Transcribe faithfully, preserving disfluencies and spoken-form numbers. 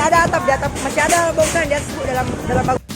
Ada atap di atap, masih ada bongkahan di atas, Bu, dalam, dalam bangunan.